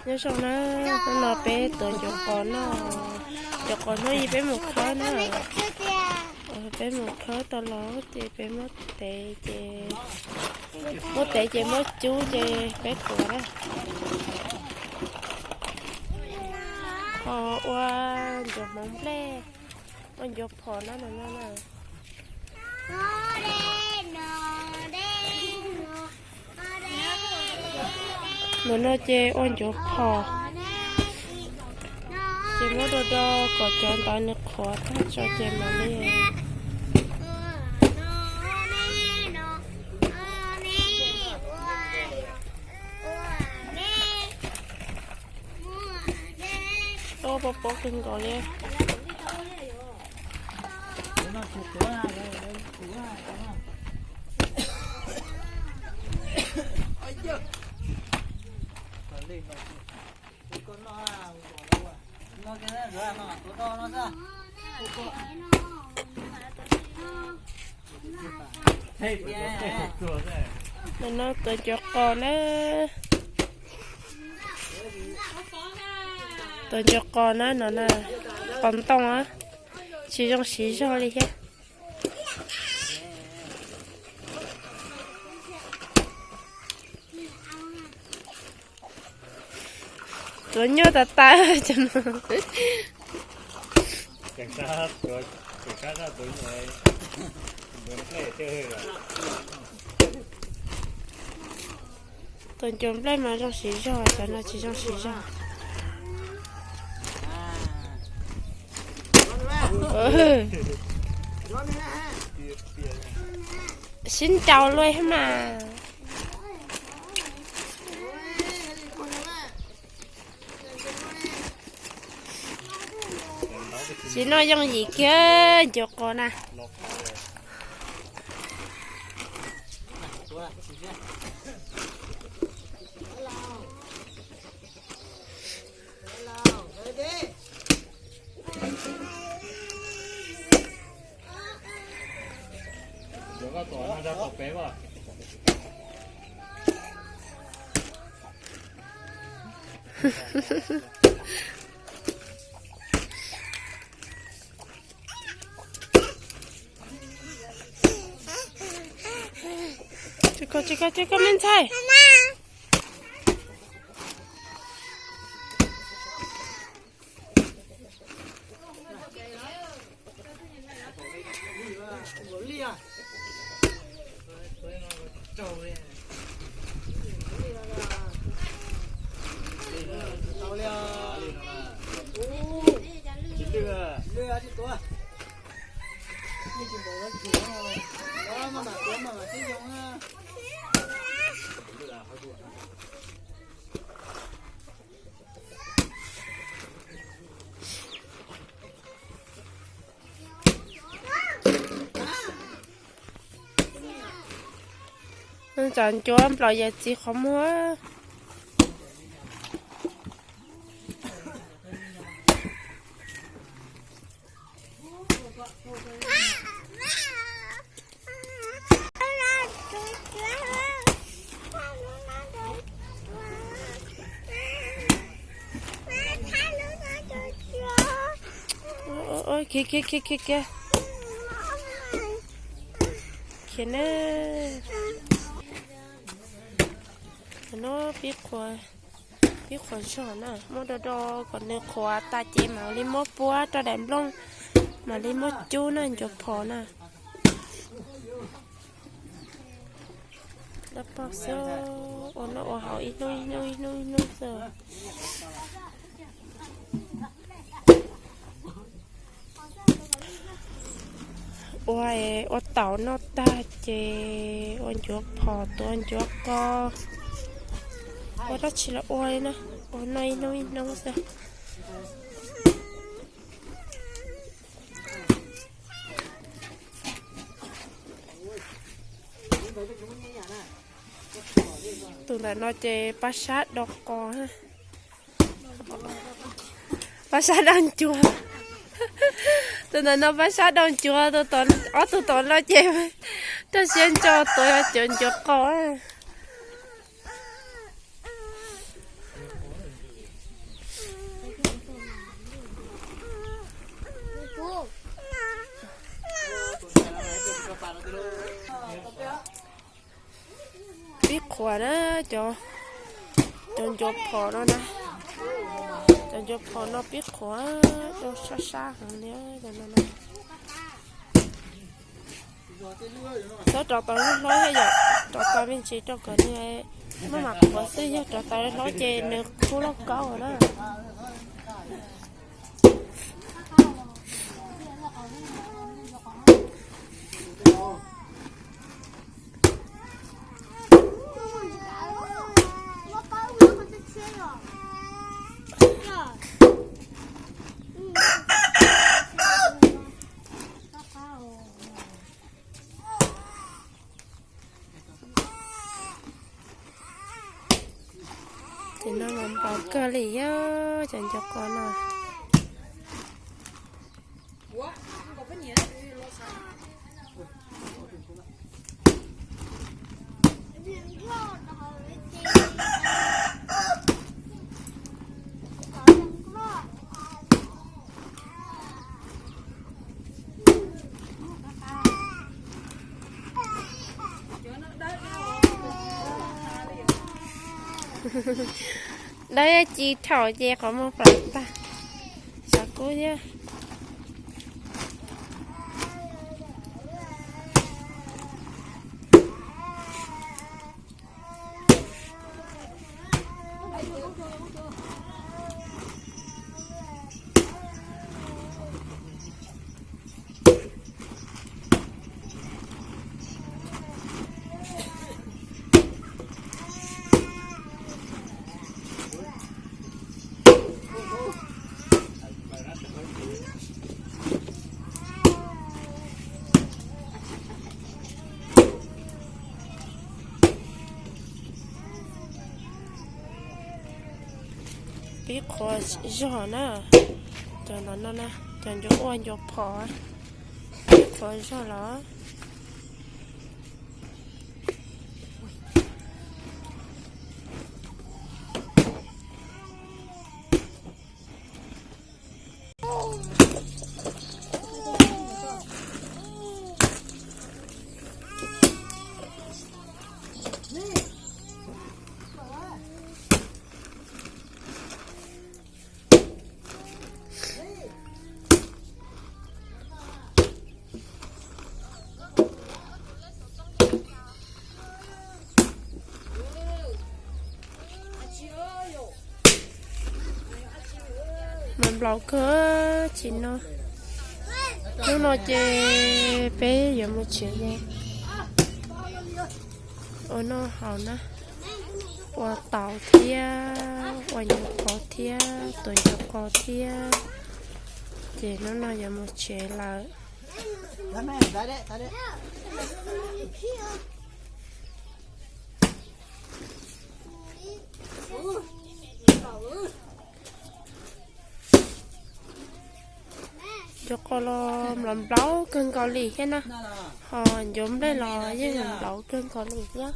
Nyob zoo na, hnub no peb tuav ncuav qos noj, ncuav qos hnub ib peb mus khawb na. Peb mus khawb tau los ces peb muab tev ces, muab tev ces muab cub ces peb tuav na. Ho ua ncuav hmoov nplej, ua ncuav phom na no na. Ntawm no ces ua ncuav phom, ces muab do do kom cov ntawd nws qhuav tag tso ces mam li. Ua pob pob kawg nkaus li. Ntawm no tuav ncuav qos na. Tuav ncuav qos na no na. Qos ntoo, tsis zoo siv zog li thiab. Tuav nyuaj tas tas cov no. Tuav ncuav nplej mas zoo siv zog, cov no tsis zoo siv zog. Sib nraus luaj mas. Tsis noj yooj yim kiag ncuav qos na. Tsis koj, tsis koj, tsis koj me ntxhais. Tsam ncuav nplaum yawm txiv qhov muag. Khiav, khiav, khiav, khiav, khiav. Khiav na. No pib qhuav, pib qhuav zog na, muab do do kom nws qhuav tas ces mam li muab puab rau daim nplooj, mam li muab cub na, ncuav phom na. Dab paug xwb, ua noj ua haus ib hnub ib hnub ib hnub ib hnub xwb. Ua, ua taum noj tag ces ua ncuav phom, tuav ncuav qos, ua dab tsi los ua li na, ua noj ib hnub ib hnub xwb. Tus ntawm no ces pab sab do qos, pab sab do ncuav. Tus ntawm no pab sab do ncuav, ob tug tom no ces rau siab ntso tuav cov ncuav qos. Pib qhuav na, cov, cov ncuav phom no na, cov ncuav phom no pib qhuav, rau sab sab heev li cov no na. Txhob rau tau lub hlob thiab yom, rau tau me ntsis rau kom nws maj mam qhuav xwb, yog rau tau hlob ces nws khub lauj kaub na. Ces no mas npaum kawg li yog cov ncuav qos no. Dawb ci thaum ces qhov muag plam tag, xav kub thiab. Pib qhuav zog na, cov no no na, cov ncuav ua ncuav phom, pib qhuav zog los. Mas nplaum kawg tsis no. Hnub no ces peb yuav mus tsev, ua noj haus na, ua taus thiab, ua ncuav qos thiab, tuav ncuav qos thiab. Ces hnub no yuav mus tsev lawm. Ncuav qos los nplaum nplaum kawg nkaus li thiab na, ho ncuav nplej los yeej nplaum kawg nkaus li thiab.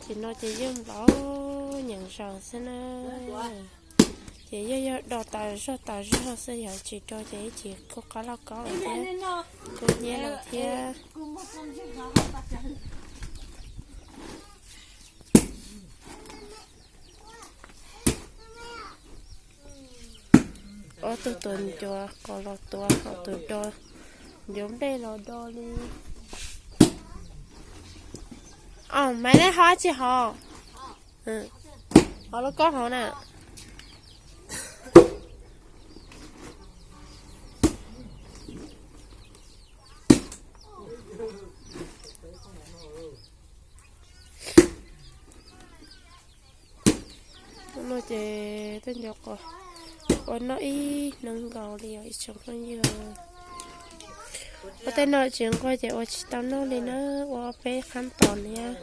Ces no ces yeej nplaum nyeem zaws xwb na. Ces yog yog do tas zog tas zog xwb, yog tsis do ces ib chim kuj qab lauj kaub lawm thiab, kuj hnyiab lawm thiab. Ob tug tuav ncuav qos los tuav, ho tus do ncuav nplej los do li. Maiv, neb ho tsis hov? Hov lauj kaub hov na. Hnub no ces tej ncuav qos ua noj ib hnub nkaus li os ib tsoom phooj ywg. Ua tej no tsis nquag ces ua tsis tau noj li na, ua peb qhab tos niab.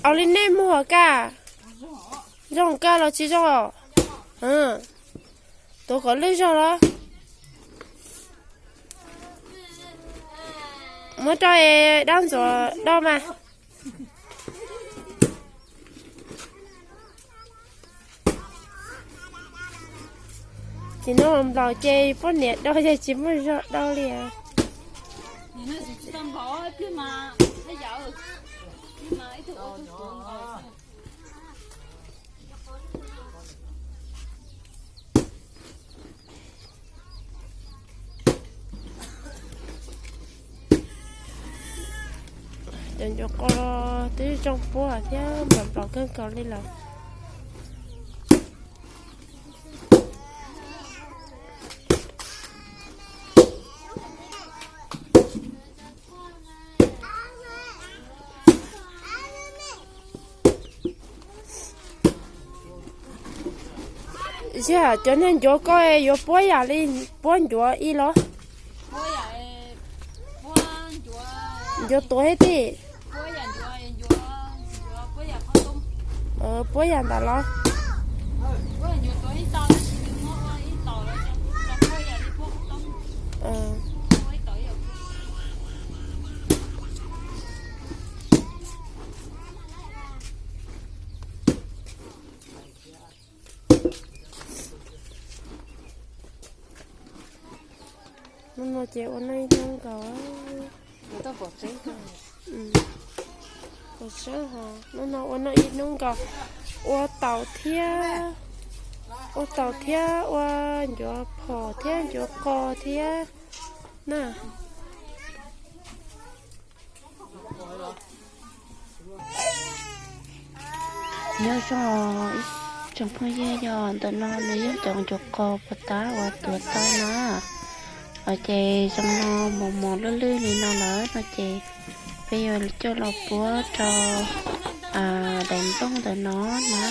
Ua li nej muag kaj, zoo kaj los tsis zoo? Tuav kom lwj zog los. Muab rau es dab ntxuav dau mas. Ces no nplaum ces poj niam dau ces tsis muaj zog dau li. Cov ncuav qos twb zoo puab thiab nplaum nplaum kawg nkaus li lawm. Yog cov niag ncuav ko yuav puab yam li puab ncuav ib los? Ncuav tuav thiab tij? Puab yam ntawd los? Hnub no ces ua noj ib hnub nkaus. Hnub no ua noj ib hnub nkaus, ua taum thiab, ua taum thiab ua ncuav phom thiab ncuav qos thiab na. Nyob zoo ib tsoom phooj ywg, yog ntawm no nws yog cov ncuav qos puag ta uas tuav tau na. Ces zoo no mos mos lwj lwj li no lawm no ces peb yuav coj los puab rau daim nplooj ntawm no na.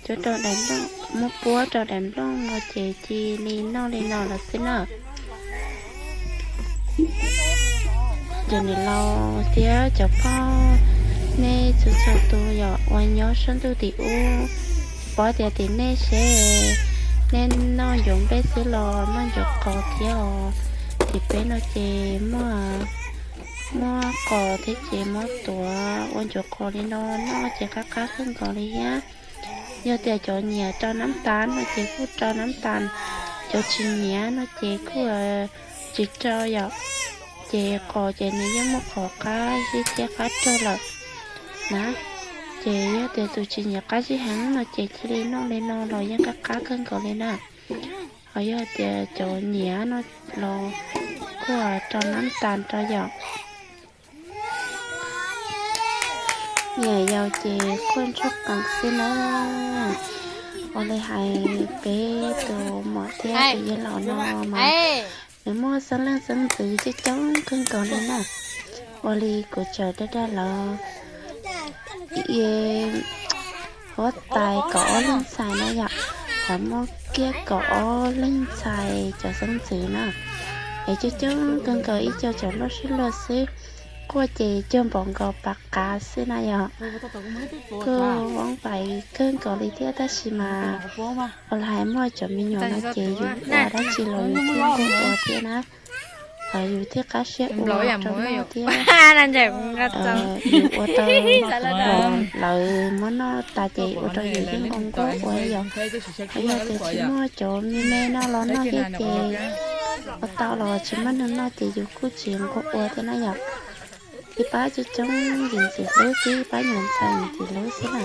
Coj rau daim nplooj, muab puab rau daim nplooj no ces cia li noj li no lawm xwb na. Cov niam laus thiab cov pog, nej txhua txhua tus yog uas nyob sab ntuj tim ub, pom tias tim nej seb nej noj ncuav nplej xwb los noj ncuav qos thiab os. Tim peb no ces muaj, muaj qos thiab ces muab tuav ua ncuav qos li no noj ces qab qab kawg nkaus li thiab. Yog tias cov nyiam rau nab tas no ces kuj rau nab tas, cov tsis nyiam no ces kuj tsis rau yom. Ces qos ces nws yeej muaj qos qab zib thiab qab rog lawm na. Ces yog tias tus tsis nyiam qab zib heev no ces cia li noj li no los yeej qab qab kawg nkaus li na. Ho yog tias cov nyiam no los kuj rau nab tas rau yom. Niam yau ces quaj ntsuag qees xwb na. Ua li hais peb tus muam thiab tus yawg laus no mas nws muaj xeeb leej xeeb ntxwv coob coob kawg nkaus li na. Ua li kuv tsaws daj daj lawm, huab tais kaum ob leeg ntxhais na yom, ho muaj kiag kaum ob leeg ntxhais cov xeeb ntxwv na. Es coob coob kawg nkaus ib co tseem loj sib luag xwb, quaj ces cuag npaum nkaus pas qav xwb na yom. Kuj voob vais kawg nkaus li thiab tab sis mas ua li hais muaj cov me nyuam no ces yus ua dab tsi los yus thiaj nquag ua thiab na. Yus thiaj qab siab ua rau noj thiab. Yus ua tau lawv muab noj tas ces ua rau yus yeej nquag nquag ua yom. Ho yog tias tsis muaj cov me me no los noj thiab ces ua tau los tsis muaj neeg noj ces yus kuj tsis nquag ua thiab na yom. Ib pab coob coob ntxim ntxim hlub xwb, ib pab nyuam ntxhais ntxim hlub xwb na.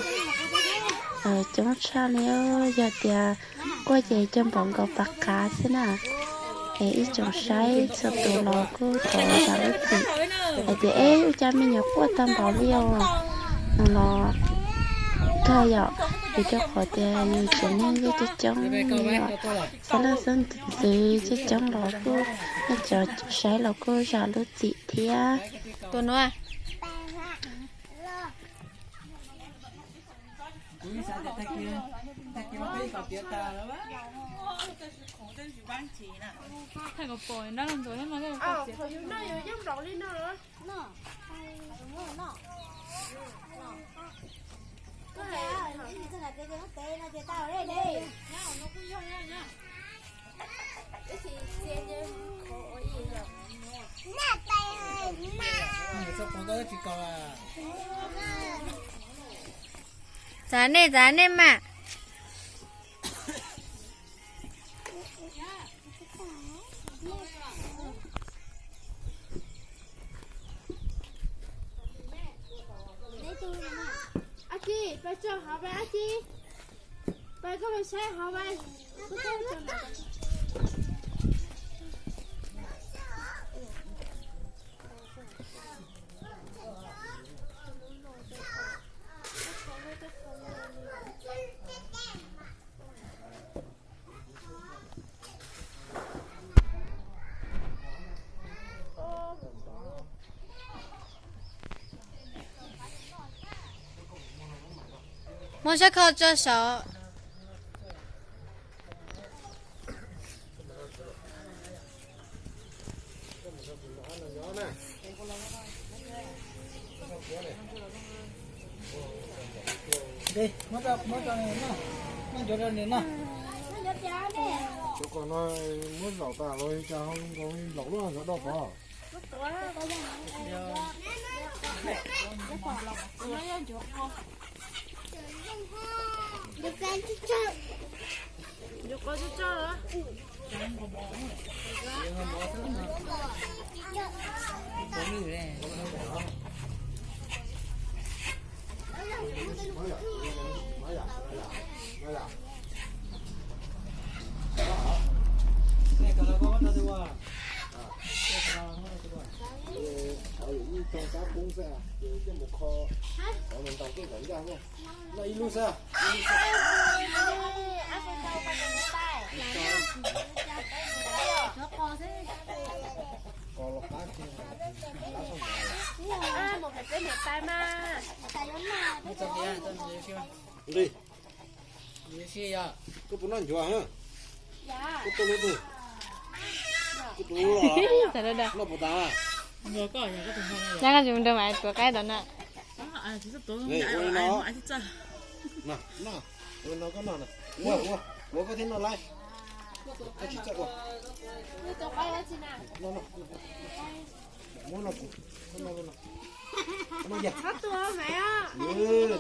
Coob tshaj li, yog tias quaj ces cuag npaum nkaus pas qav xwb na. Es ib tsoom saib txhua tus los kuj thov zam lub txim hais tias es ua cas me nyuam quaj tag npaum li os no los kawg yom. Vim rau qhov tias yus tsev neeg yeej coob coob li os, xeeb leej xeeb ntxwv coob coob los kuj, nej cov saib los kuj zam lub txim thiab. Thaij kom pom nrab ntxuav no. Thaum yus noj yus yeej nplaum li no. Txav nej, txav nej mas. Ab Ci, pab tso hov vas, Ab Ci. Pab koj mus saib hov vas. Muab sab khau tso saud. Cov qos no muab zaum tas los cas ho nkaus nplaum luaj cov doj qos. Noj ib lub xwb. Nqi, koj puas noj ncuav? Koj tus lub twg? Koj tus lub los? Noj puas tas? Nyab koj tsis mus nrog mas tuav qaib tau na. Ua li no. Ua li no koj noj na. Ua, ua, ua koj thiaj noj laib. Koj tsis txawj ua. Muab no kuv, koj noj no. Noj yam.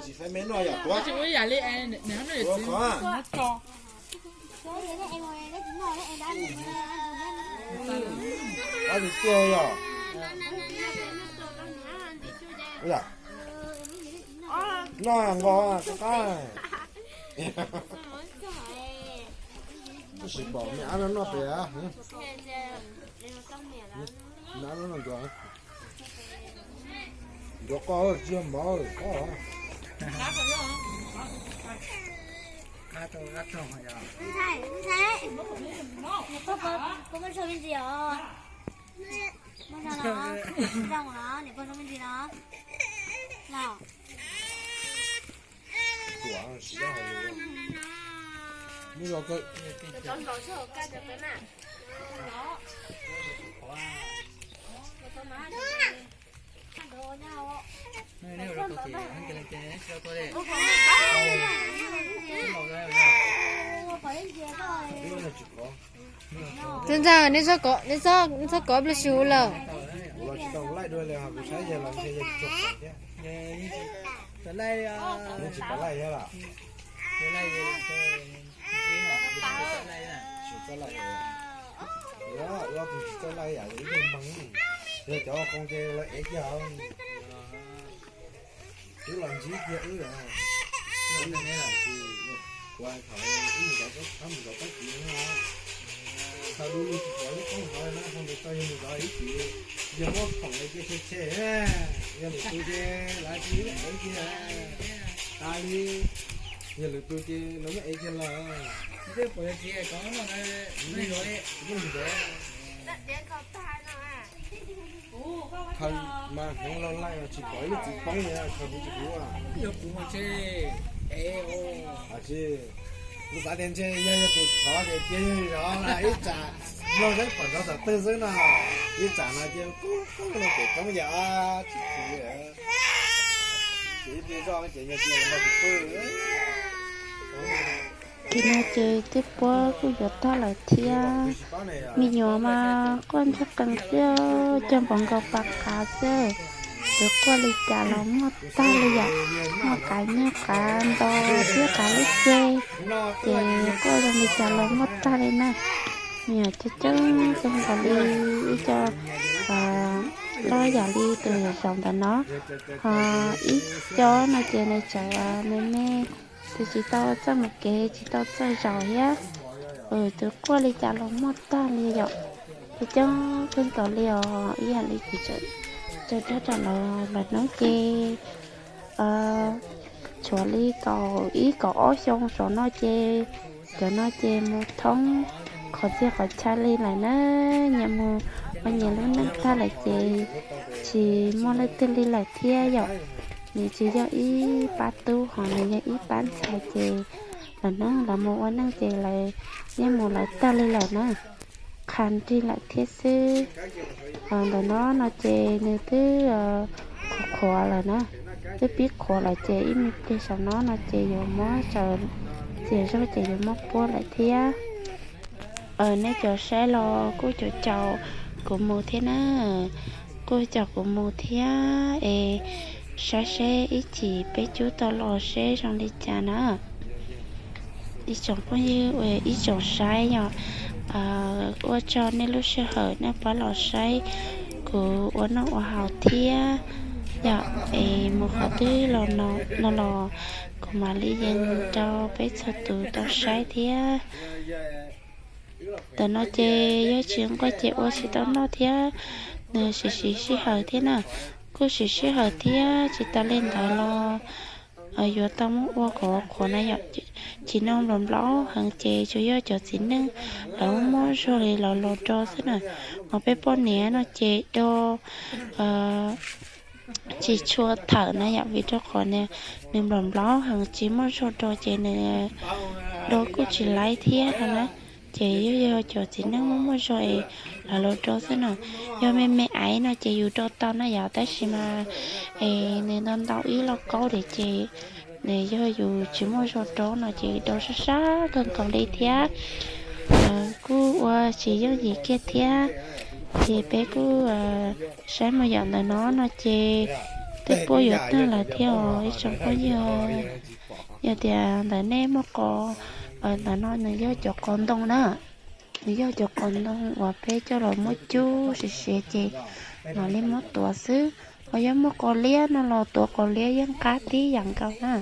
Tsis fais me noj yam tuav. Tuav qhov. Qab tiag tiag yom. Noj nqos rov qab. Tab sis pom me ab no noj pem. Me ab no noj ncuav. Ncuav qoj tsis yog mov qoj. Txawj ntxawg, nej txhob kov, nej txhob kov ib pliag xwb lawm. Tsis txawj laij yam li ib tug npog, yog cov qoo ces lawv ev kiag. Twb los ntsib kiag wb, kuv thaum wb mus zov, mus zov tag kis no, thaum lub lub tsis pom lub koob hov na, thaum ntawd tau yog mus zov ib chim, yog muab khoom li ces tshe tshe, yog lwm tus ces lawv tsis ev kiag tas li, yog lwm tus ces lawv muab ev kiag lawm. Thaum mas hmoov laus laij tsis pom ib lub txiv poob li, thaum kuv tsis huv. Yog kuv mas tsis ev. Tsis Kuv xav tias ntshe yog yog tus thov ces cia zog na, ib tsam nplooj saib pom nrov tom twg xwb no, ib tsam no cia kub kub no ces coob yam tsis tsis ces ib pliag zoj ces yog cia no tus pw. Tim no ces twb puab kuj yuav tag lawm thiab. Me nyuam mas quaj ntsuag qees xwb, cog npaum nkaus pas qav xwb. Twb quaj li cas los muaj tag li yom, muaj qav nyuj qav nto thiab qav lub ceg, ces quaj zoo li cas los muaj tag li na. Me nyuam coob coob kawg nkaus li, ib co loj yam li tus yam zaum ntawm no, ho ib co no ces nws tseem me me, tus tsis tau txawj mus kev tsis tau txawj zaum thiab. Tus quaj li cas los muaj tag li yom. Coob coob kawg nkaus li os, ib yam li kuv tso rab rau lawv, lawv hnub ces tshuav li kaum ib kaum ob xyoo saum no ces cov no ces mus thoob qhov txhia qhov chaw li lawm na, nyias mus ua nyias lub neej tag lawm ces tsis muaj leej twg li lawm thiab yom. Nws tsis yog ib pab tub ho nws yog ib pab ntxhais ces lawv hnub lawv mus ua neej ces lawv yeej mus lawv tag li lawm na, qha nrig lawm thiab xwb. Ntawm no no ces nws twb qhuav qhuav lawm na, twb pib qhuav lawm ces ib me pliag saum no no ces yuav muab tsaws txias zog ces yuav muab puab lawm thiab. Nej cov saib los kuj caum caum kuv mus thiab na, kuj caum kuv mus thiab es saib seb ib chim peb cub tau los seb zoo li cas na. Ib tsoom phooj ywg, ib tsoom saib yom, ua tsaug nej lub sij hawm nej pab los saib kuv ua noj ua haus thiab yom, es mus qhov twg los no los kuv mam li yees rau peb txhua tus tau saib thiab. Ntawm no ces yog tsis nquag ces ua tsis tau noj thiab, nws siv siv sij hawm thiab na, kuj siv sij hawm thiab tsis tas li ntawd los yuav tau muab ua kom qhuav na yom. Tsis no nplaum nplaum heev ces tsuas yog cov txiv neej lawv muaj zog li lawv los do xwb na, ho peb poj niam no ces do tsis tshua thawm na yom, vim rau qhov nws nplaum nplaum heev tsis muaj zog do ces nws do kuj tsis laib thiab no na. Ces yog yog cov txiv neej muaj muaj zog es lawv los do xwb na. Yog me me aiv no ces yus do tau na yom, tab sis mas es nws ntau ntau ib lauj kaub diam ces nws yog yus tsis muaj zog do no ces do sab sab kawg nkaus li thiab. Kuj ua tsis yooj yim kiag thiab. Ces peb kuj saib mus yom, ntawm no no ces twb puab yuav tag lawm thiab os ib tsoom phooj ywg. Yog tias ntawm nej muaj qos, ntawm no nws yog cov qos ntoo na, nws yog cov qos ntoo uas peb coj los muab cub siav siav ces mam li muab tuav xwb. Ho yog muaj qos liab no los tuav qos liab yeej qab tib yam nkaus na.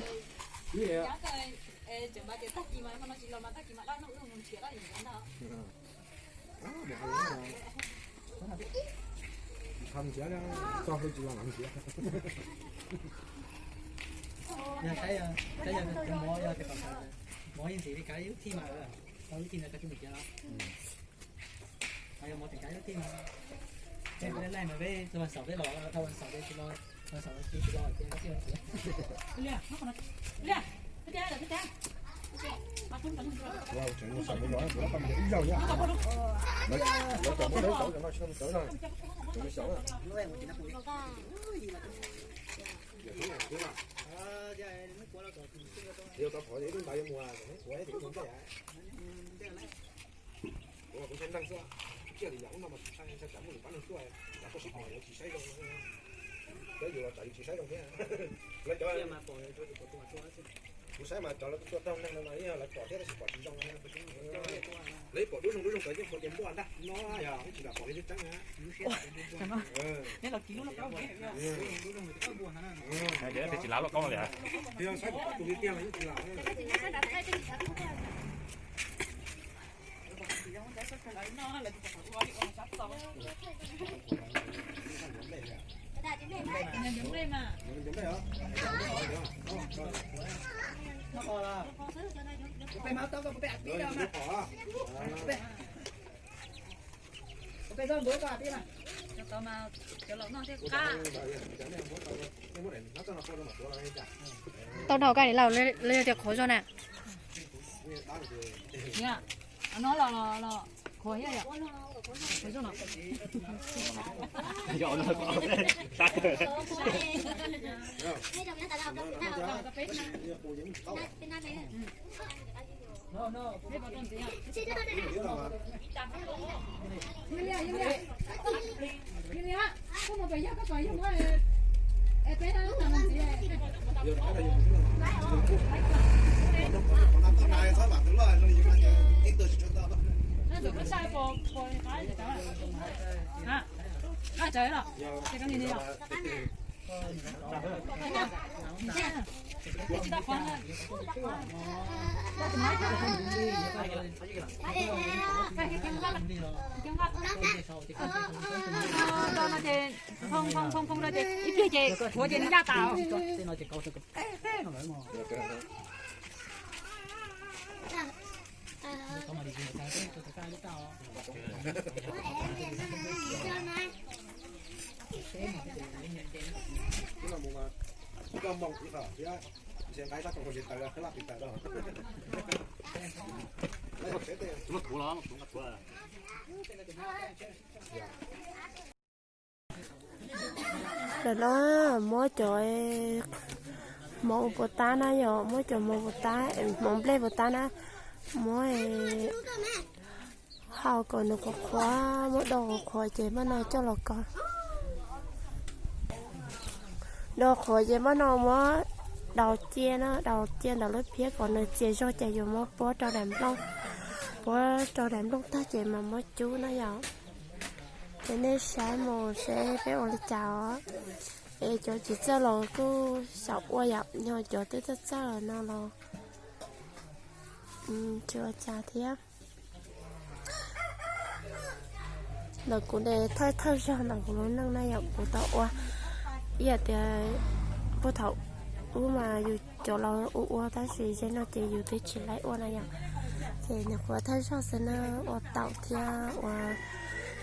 Kuv saib mas cov lawv tuaj taug neeg no no ib yog lawv pom thiab tab sis pom tsis zoo. Lawv pom dub zoo dub zoo tawv yeej pom ces npuaj ntag no yog tsis lam pom li tseeb na. Tsis lam lauj kaub li. Saib pom tus li tiag mas yeej tsis lam. Tau dhau koj li lauj, lawv tias qhuav zog na. Niam, no los los los khuav thiab yom. Khuav zoo no. Ces phoo phoo phoo phoo rau ces ib pliag ces khuav ces nws ncaj tas. Ntawm no muab cov hmoov puas tab na yom, muab cov hmoov puas tab, hmoov nplej puas tab na, muab hau kom nws qhuav qhuav, muab do qhuav qhuav ces maj no coj los kov. Do qhuav ces maj no muab daus cia na, daus cia ntawm lub phiab kom nws txias zog ces yuav muab puab rau daim nplooj. Puab rau daim nplooj tag ces mas muab cub na yom. Ces nej saib mus seb peb ua li cas os. Es cov tsis txawj los kuj xyaum ua yom, yog cov twb txawj txawj no los tsis ua cas thiab. Ntawm kuv ne thawj thawj zog ntawm kuv lub neej na yom, kuv tau ua ib yam tias puag thaum ub mas yus cov laus ua ua tab sis ze no ces yus twb tsis laib ua na yom. Ces nyuam qhuav thawj zog xwb na, ua taum thiab ua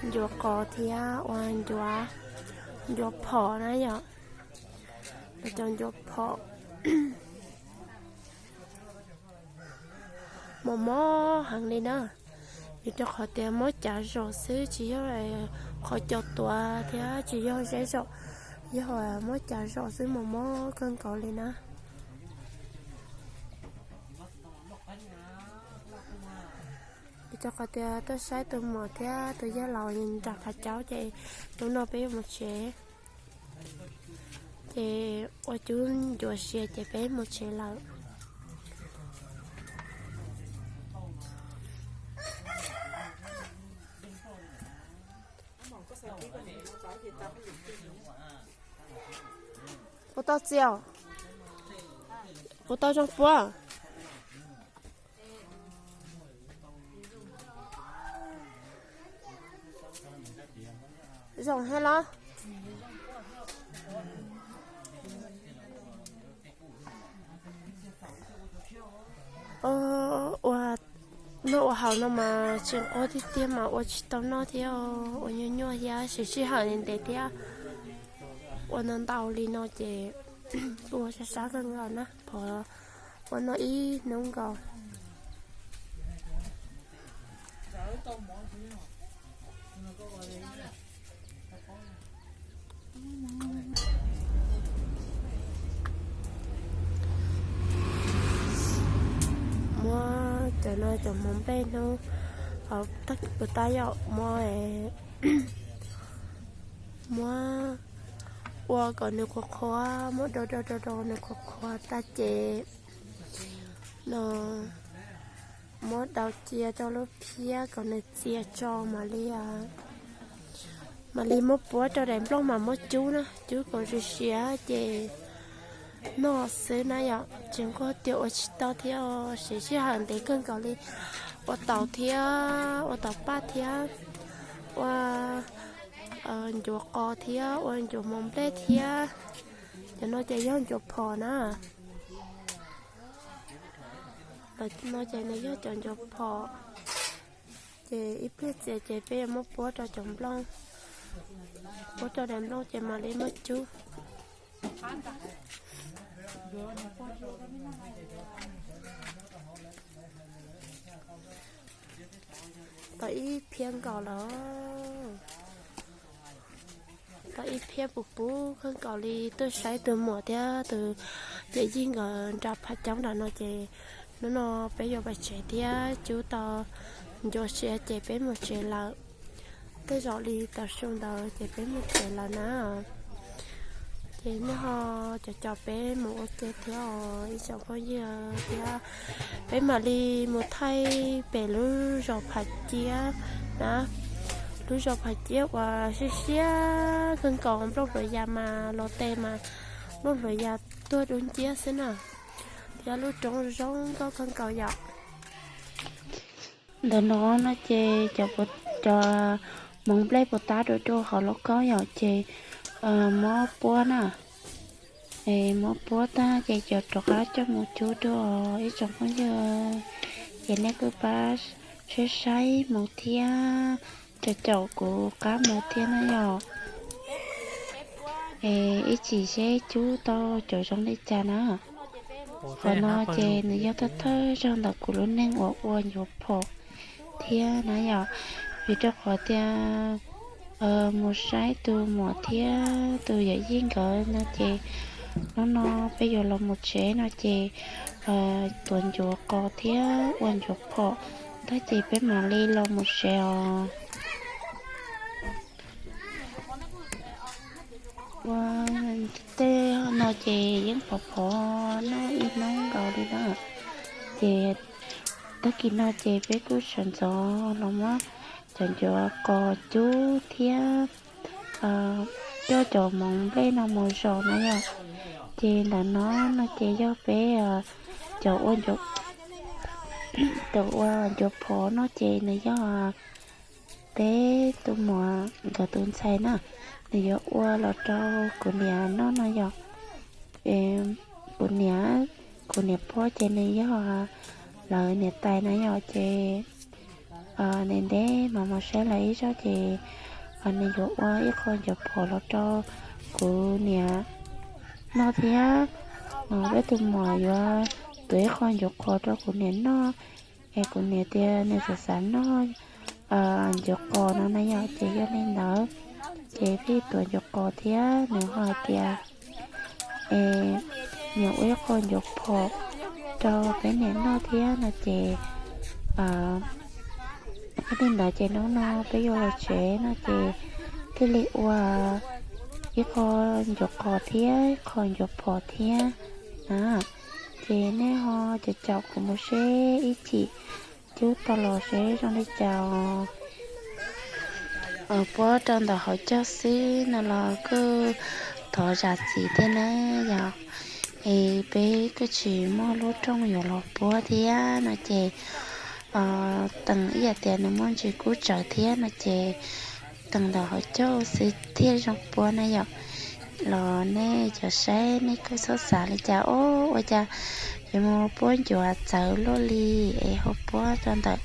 ncuav qos thiab ua ncuav, ncuav phom na yom. Cov ncuav phom mos mos heev li na, vim rau qhov tias mob cav zom xwb tsis yog qhov cos tuav thiab tsis yog zeb zom, yog mob cav zom xwb mas mob kawg nkaus li na. Vim rau qhov tias tuaj saib tus muam thiab tus yawg laus nram qhov caub ces hnub no peb yuav mus tsev. Ces ua cub ncuav siav ces peb mus tsev lawm. Puas tau txiv os? Puas tau zoo puab? Zoo thiab los? Ua noj ua haus no mas tsis nquag tiag tiag mas ua tsis tau noj thiab, ua nyuaj nyuaj thiab siv sij hawm ntev ntev thiab. Ua ntau ntau li no ces kuj ua sab sab kawg nkaus na, pov ua noj ib hnub nkaus. Muab cov no cov hmoov nplej hnub, puas tab yom, muab, muab ua kom nws qhuav qhuav, muab do do do do nws qhuav qhuav tag ces no muab daus cia rau lub phiab kom nws txias tso mam li, mam li muab puab rau daim nplooj mas muab cub na, cub kom siav siav ces noj xwb na yom. Tsis nquag tiag ua tsis tau thiab, siv sij hawm ntev kawg nkaus li. Ua taum thiab, ua taum paj thiab, ua ncuav qos thiab, ua ncuav hmoov nplej thiab. Cov no ces yog ncuav phom na. Lawv no ces nws yog cov ncuav phom. Ces ib pliag txias ces peb yuav muab puab rau cov nplooj, puab rau daim nplooj ces mam li muab cub. Ua Tau ib phiab nkaus lawm. Tau ib phiab puv puv kawg nkaus li, tuaj saib tus muam thiab tus yawm yij nkawd nram phaj caub nram no ces hnub no peb yuav pais tsev thiab cub tau ncuav siav ces peb mus tsev lawm. Tej zaum li tav su ntawd ces peb mus tsev lawm na. Ces neb ho cov caum peb mus ua ke thiab os ib tsoom phooj ywg thiab. Peb mam li mus thaij pem lub zos Phav Ciab na, lub zos Phav Ciab uas siab siab kawg nkaus, nplooj hluav yas mas los tes mas nplooj hluav yas tuag dub nciab xwb na, thiab lub roob zoo nkauj kawg nkaus yom. Ntawm no no ces cov, cov hmoov nplej puas tab rau rau hauv lauj kaub yom ces muab puab na. Es muab puab tag ces cov rov qab coj mus cub dua ib tsoom phooj ywg. Ces nej kuj pab saib saib mus thiab, caum caum kuv qab mus thiab na yom. Es ib chim seb cub tau cov zoo li cas na. Qhov no ces nws yog thawj thawj zaug ntawm kuv lub neej uas ua ncuav phom thiab na yom. Vim rau qhov tias mus saib tus muam thiab tus yawm yij nkawd no ces hnub no peb yuav los mus tsev no ces tuav ncuav qos thiab ua ncuav phom ntag ces peb mam li los mus tsev os. Ua tej no ces yeej phov phov noj ib hnub nkaus li na. Ces tag kis no ces peb kuj sawv ntxov los muab cov ncuav qos cub thiab coj cov hmoov nplej no mus zom na yom. Ces ntawm no no ces yog peb cov ua, cov ua ncuav phom no ces nws yog peb tus muam nkawd tus ntxhais na, nws yuav ua los rau kuv niam noj no yom. Kuv niam, kuv niam pog ces nws yog lawv niam tais na yom, ces nws ntev mas mus saib lawv ib zaug ces nws yuav ua ib qho ncuav phom los rau kuv niam noj thiab. Peb tus muam yuav tuav ib qho ncuav qos rau kuv niam noj, es kuv niam tias nws xav xav noj ncuav qos no na yom, ces yog li ntawd ces peb tuav ncuav qos thiab nws ho hais tias es nws ua ib qho ncuav phom rau peb niam noj thiab no ces yog li ntawd ces hnub no peb yuav los tsev no ces thiaj li ua ib qho ncuav qos thiab ib qho ncuav phom thiab na. Ces nej ho caum caum kuv mus seb ib chim cub tau los seb zoo li cas os. Puab rau ntawm hauv caug xwb no los kuj thov zam txim thiab na yom. Es peb kuj tsis muaj lub rooj yuav los puab thiab no ces teem ib yam tias nws muaj ntsis kub tsawv thiab no ces teem ntawm hauv caug xwb thiaj zoo puab na yom. Los nej cov saib nej kuj txhob xav li cas, o, ua cas yuav mus puab ncuav txawv luaj li es ho puab rau ntawm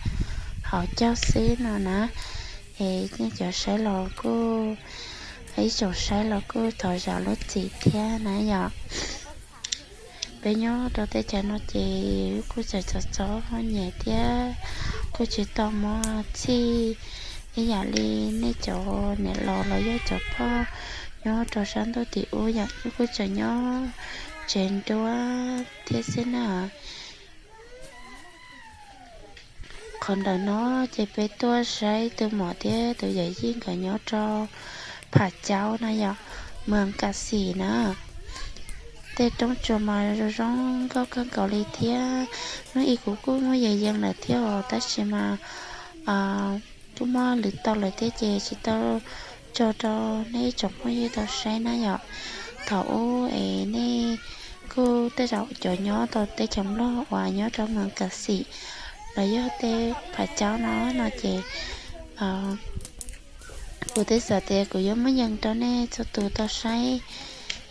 hauv caug xwb no na. Es nej cov saib los kuj, ib tsoom saib los kuj thov zam lub txim thiab na yom. Peb nyob rau teb chaws no ces kuj txawm txom txom nyem thiab kuj tsis tau muaj txhij ib yam li nej cov niam laus los yog cov pog nyob rau sab ntuj tim ub yom, wb kuj tseem nyob tsev nruab thiab xwb na. Qhov ntawm no ces peb tuaj saib tus muam thiab tus yawm yij nkawd nyob rau Pham Caub na yom, Moos Kam Xim na. Tej roob tsuas mas zoo zoo nkauj kawg nkaus li thiab. Hnub ib kuv kuj muab yees yees lawm thiab os, tab sis mas kuj muab lwv tau lawm thiab ces tsis tau tso rau nej ib tsoom phooj ywg tau saib na yom. Thaum ub es nej kuj tej zaum cov nyob tau teb chaws Nplog uas nyob rau Moos Kam Xim los yog tej Pham Caub no no ces kuv twb xav tias kuv yuav muab yees rau nej txhua tus tau saib.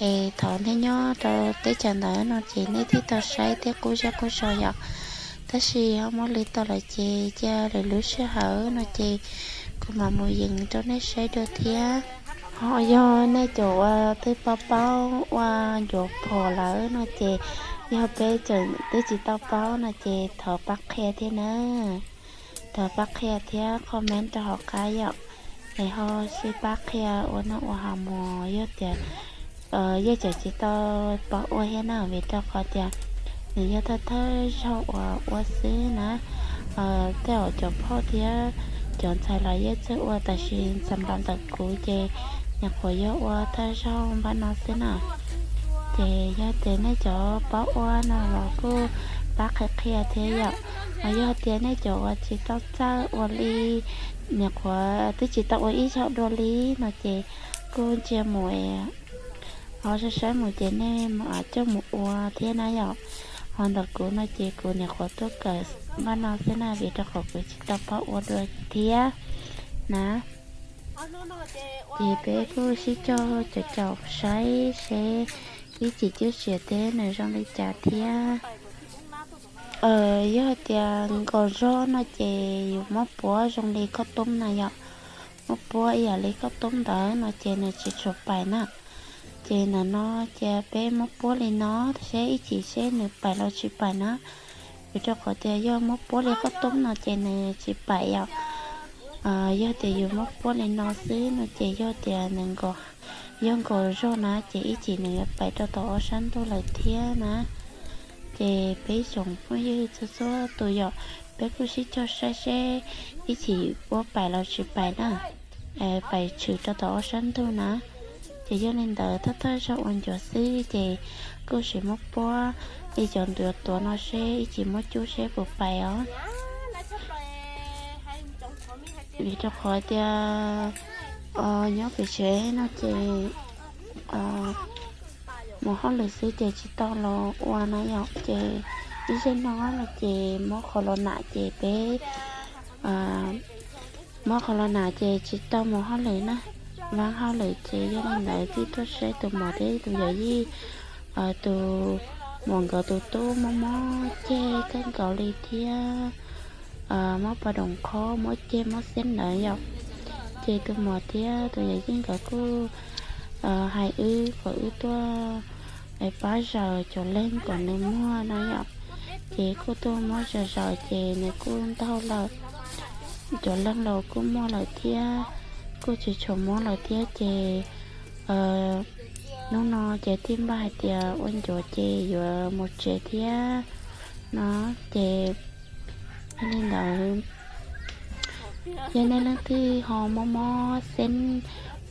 Es thaum nej nyob rau teb chaws ntawd no ces nej thiaj tau saib thiab qub zej qub zog yom. Tab sis ho muab lwv tau lawm ces cia lwm lub sij hawm no ces kuv mam mus yees rau nej saib dua thiab. Ho yog nej cov uas twb paub paub ua ncuav phom lawm no ces, yog peb tseem twb tsis tau paub no ces thov pab qhia thiab na. thov pab qhia thiab comment rau hauv qab yom. Es ho sib pab qhia ua noj ua haus mus, yog tias yeej tseem tsis tau paub ua thiab na, vim rau qhov tias nws yog thawj thawj zaug uas ua xwb na. Tej zaum cov phauj thiab cov ntxhais los yeej txawj ua, tab sis xam npaum ntawm kuv ces nyuam qhuav yog ua thawj zaug npaj no xwb na. Ces yog tias nej cov paub ua no los kuj pab qhia qhia thiab yom. Ho yog tias nej cov uas tsis tau txawj ua li, nyuam qhuav twb tsis tau ua ib zaug dua li no ces kuj ntsia mus, ho saib saib mus ces nej mam coj mus ua thiab na yom. Ho ntawm kuv no ces kuv nyuam qhuav tuaj kawm npaj no xwb na, vim rau qhov kuv tsis tau paub ua dua thiab na. Ces peb kuj sib cog caum caum saib seb ib chim cub tsiav teb nws zoo li cas thiab. Yog tias nkaus zog no ces yus muab puab zoo li koj tub na yom, muab puab ib yam li koj tub ntawd no ces nws tsis tshua pais na. Ces ntawm no ces peb muab puab li no, seb ib chim seb nws pais los tsis pais na. Vim rau qhov tias yog muab puab li koj tub no ces nws tsis pais yom. Yog tias yus muab puab li no xwb no ces yog tias nws nkaus, yog nkaus zog na ces ib chim nws yuav pais rau tom ob sab ntug lawm thiab na. Ces peb tsoom phooj ywg txhua txhua tus yom, peb kuj sib cog saib seb ib chim puab pais los tsis pais na, pais tshwm rau tom ob sab ntug na. Ces yog li ntawd thawj thawj zaug ua ncuav xwb ces kuj sim muab puab li cov ntuav tuav no seb ib chim muab cub seb puas pais os. Vim rau qhov tias nyob pem tsev no ces mus hauj lwm xwb ces tsis tau los ua na yom. Ces ib zej no no ces mob qhov los nam ces peb mob qhov los nam ces tsis tau mus hauj lwm na, vaab hauj lwm. Ces yog li ntawd twb tuaj saib tus muam thiab tus yawm yij, tus muam nkawd tus tub mob mob ceg kawg nkaus li thiab, mob pas doos qhob, mob ceg mob xeeb ntawd yom. Ces tus muam thiab tus yawm yij nkawd kuj hais wb kom wb tuaj pab zaws cov leeg kom nws muag no yom. Ces kuj tuaj muab zaws zaws ces nws kuj ntaug lawm, cov leeg los kuj muaj lawm thiab, kuj tsis tshua mob lawm thiab. Ces hnub no ces tij npaj hais tias ua ncuav ces yuav mus tsev thiab no. Ces yog li ntawd, yog nej leej twg ho mob mob xeeb,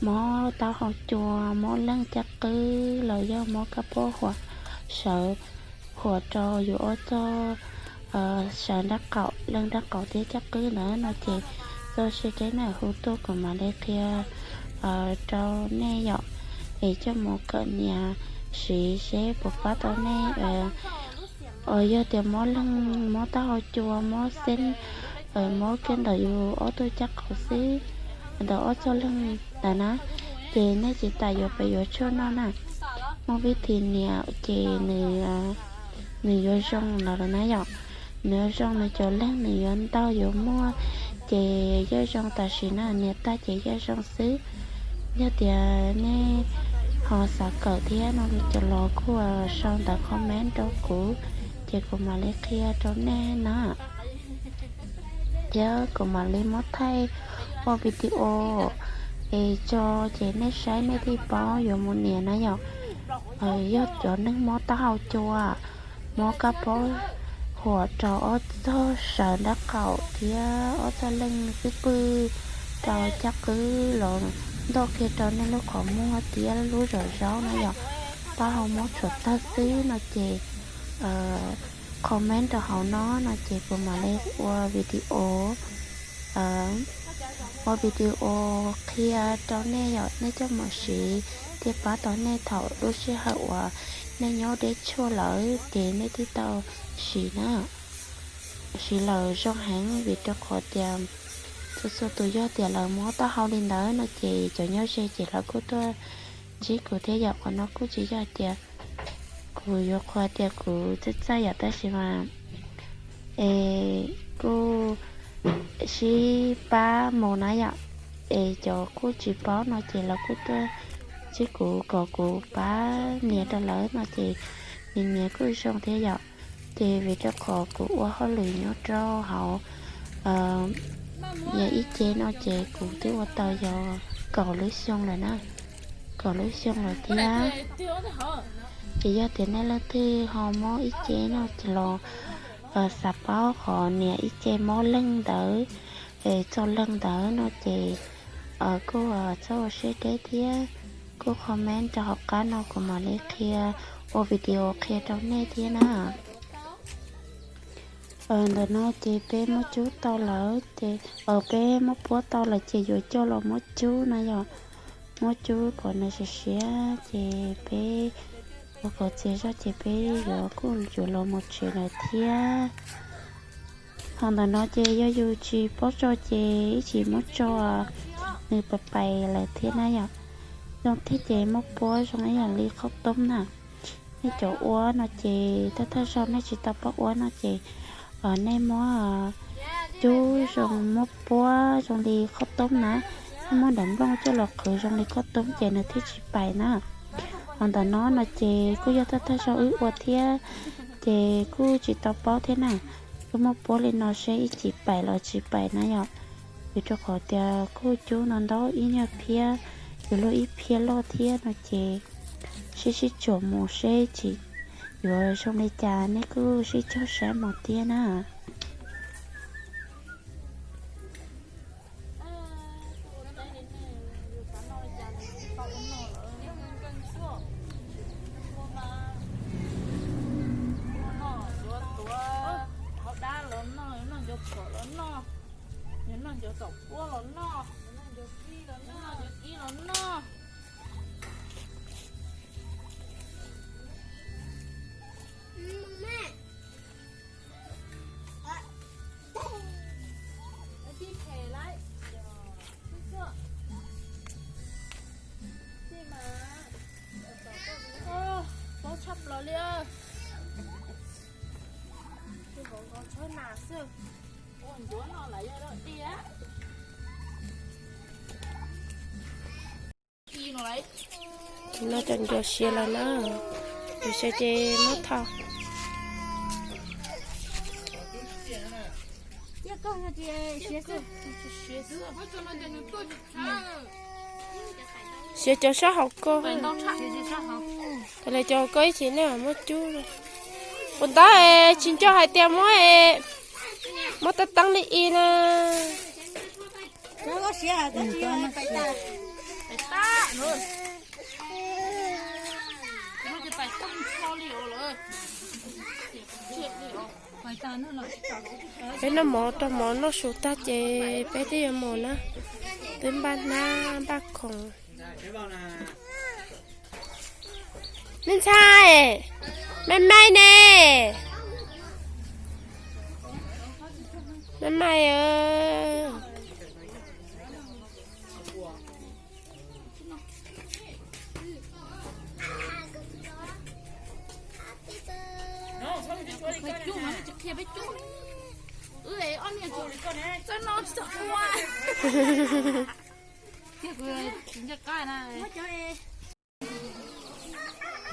mob taub hau cua, mob leeg caj qwb los yog mob kab pob huam, sawv huam rau yus ob txoj, sawv nrab qaum, leeg nrab qaum thiab caj qwb ntawd no ces txoj sia deb na, hu tuaj kuv mam li qhia rau nej yom. Es coj mus kawm nias siv seb puas pab tau nej. Yog tias mob leeg, mob taub hau cua, mob xeeb, mob kiag ntawm yus ob tug caj qaum xwb, ntawm ob txoj leeg ntawd na, ces nej tsis tas yuav pem yuav tshuaj noj na. Muaj vib thi nias ces nws yuav zoo lawm na yom. Nws yuav zoo, nws cov leeg nws yuav ntaug yuav muag, ces yeej zoo tam sim na, nias tag ces yeej zoo xwb. Yog tias nej ho xav kawm thiab no ces los kuj sau ntawv comment rau kuv, ces kuv mam li qhia rau nej na. Thiab kuv mam li muab thaij ua video es tso ces nej saib nej thiaj paub yuav mus nias na yom. Yog cov neeg mob taub hau cua, mob kab pob huam rau ob txoj sawv nrab qaum thiab ob txoj leeg xwb pwg rau caj qwb los ntoj kiag rau nej lub qhov muag thiab lub zos zaub na yom, taub hau mob tshuav tawg xwb no ces comment rau hauv no no ces kuv mam li ua video, ua video qhia rau nej yom, nej coj mus siv thiaj pab tau nej thaum lub sij hawm uas nej nyob deb tshuaj lawm ces nej thiaj tau siv na. Siv lawm zoo heev vim rau qhov tias txhua txhua tus yog tias lawv mob taub hau li ntawd no ces cov nyob ze ces lawv kuj tuaj ntsib kuv thiab yom. Qhov no kuj tsis yog tias kuv yuav qhuas tias kuv txawj txawj yom, tab sis mas es kuj sib pab mus na yom. Es cov kuj tsis paub no ces lawv kuj tuaj ntsib kuv kom kuv pab nias rau lawv no ces nws nias kuj zoo thiab yom. Ces vim rau qhov kuv ua hauj lwm nyob rau hauv Yog ib ce no ces kuv twb ua tau yog kaum lub xyoo lawm na, kaum lub xyoo lawm thiab. Ces yog tias nej leej twg ho muab ib ce no los xav paub qhov niam ib ce mob leeg ntawd, txog leeg ntawd no ces kuj txhob ua siab deb thiab, kuj comment rau hauv qab no kuv mam li qhia, ua video qhia rau nej thiab na. Ntawm no ces peb muab cub tau lawm ces, peb muab puab tau lawm ces yuav coj los muab cub na yom. Muab cub kom nws siav siav ces peb ua kom txias zog ces peb yuav kuj yuav los mus tsev lawm thiab. Ho ntawm no ces yog yus tsis paub tso ces ib tsam muab tso nws pais pais lawm thiab na yom. Zoo thiab ces muab puab zoo ib yam li qhaub toob na. Nej cov ua no ces thawj thawj zaug nej tsis tau paub ua no ces nej muab cub zoo, muab puab zoo li qhaub toob na, nej muab nram nplooj coj los qhwv zoo li qhaub toob ces nws thiaj tsis pais na. Ho ntawm no no ces kuj yog thawj thawj zaug wb ua thiab, ces kuj tsis tau paub thiab na. Wb muab puab li no seb ib tsam pais los tsis pais na yom. Vim rau qhov tias kuj cub no ntau ib nyuag phiab, yuav luag ib phiab loj thiab no ces sib sib tsuam mus seb tsis yuav zoo li cas, nej kuj sib caug saib mus thiab na. Hauv dab los noj, noj ncuav phom los noj, noj ncuav tom puab los noj, noj ncuav ib los noj. Pob tshaj plaws li. Ua ncuav no lawm yog dog dig. No cov ncuav siav lawm na, ncuav siav ces muab tho. Siav cov sab hauv ko, tas li cov ko ib chim nej muab cub. Ua ntawd es tsis nco hais tias muab, muab teeb teeb li i na. Peb noj mov rau mov noj su tag ces peb twb yuav mus na. Twb npaj hnab npaj khoom. Me ntxhais, me mai ne, me mai.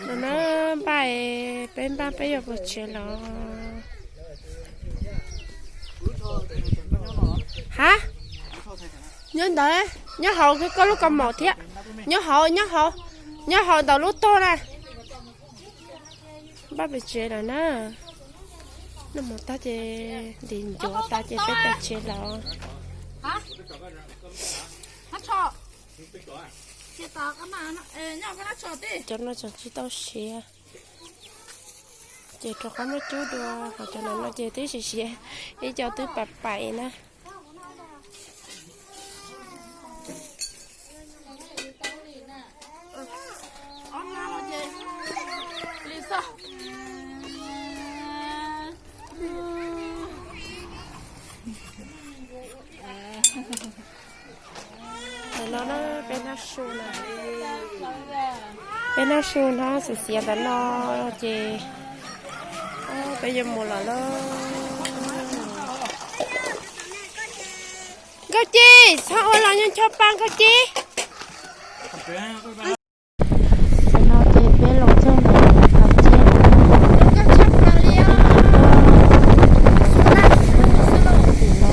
No na, npaj, peb npaj peb yuav mus tsev los. Ha, nyob ntawd, nyob hauv koj lub kaus mom thiab, nyob hauv, nyob hauv, nyob hauv ntawm lub tog na. Npaj pem tsev lawm na. Noj mov tag ces ntim ncuav tas ces peb pem tsev lawm. Cov no tseem tsis tau siav, ces rov qab muab cub dua, ho cov no no ces twb siav siav, ib co twb pais pais na. Ntawm no na, peb noj su na, peb noj su no xiav xiav ntawm no ces peb yuav mus lawm lauj. Nkauj Ci, txhob ua los nyuag ncho pa Nkauj Ci. Tam no ces peb los txog ntawm qhov ciab no, peb tsis tau, peb tsis tau tim no.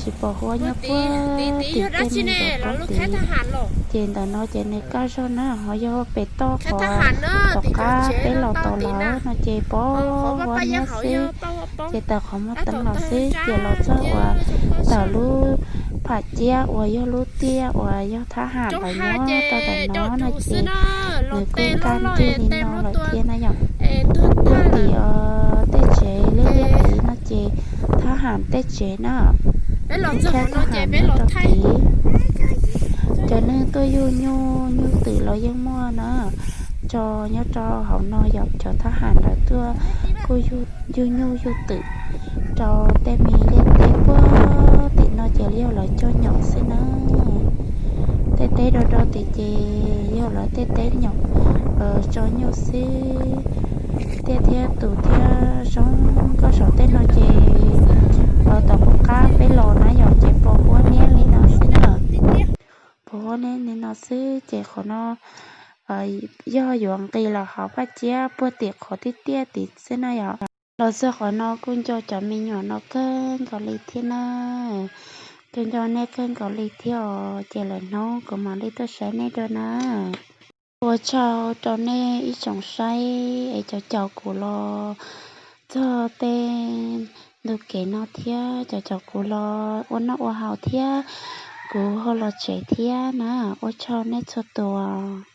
tsis pos huab nyob puag tim tej me ntawm pov tim. Ces ntawm no ces nws kaj zog na, ho yog pem toj qhov tom qab peb los tod lawm no ces pos huab niab xwb. Ces tawm qhov muaj teev los xwb ces los txog uas tawm lub pham ciab uas yog lub tiaj uas yog thab ham lawv nyob rau ntawm no no ces nws kuj kaj nrig li no lawm thiab na yom. Puag tim tej tsev liab liab tid no ces thab ham tej tsev na, thiab thab ham nyob rau tid. Cov neeg tuaj yug nyuj yug twm los yeej muaj na, tso nyob rau hauv no yom, cov thab ham lawv tuaj kuj yug nyuj yug twm rau tej me liaj teb puag tim no ces yog lawv coj nyom xwb na. Tej teb do do tim ces yog lawv tej teb nyom tso nyuj xwb. Tiaj thiab tus thiab zoo nkauj saum tej no ces tom qub qab peb los na yom ces pos huab niab li no xwb na. Pos huab niab li no xwb ces qhov no yog yuav nqis los hauv phaj ciab puag tim qhov tiaj tiaj tid xwb na yom. Los txog qhov no kuj nco cov me nyuam no kawg nkaus li thiab na. Kuj nco nej kawg nkaus li thiab os, ces lwm hnub kuv mam li tuaj saib nej dua na. Ua tsaug rau nej ib tsoom saib es cov caum kuv los txog tej ntu kev no thiab cov caum kuv los ua noj ua haus thiab kuv ho los tsev thiab na. Ua tsaug nej txhua tus.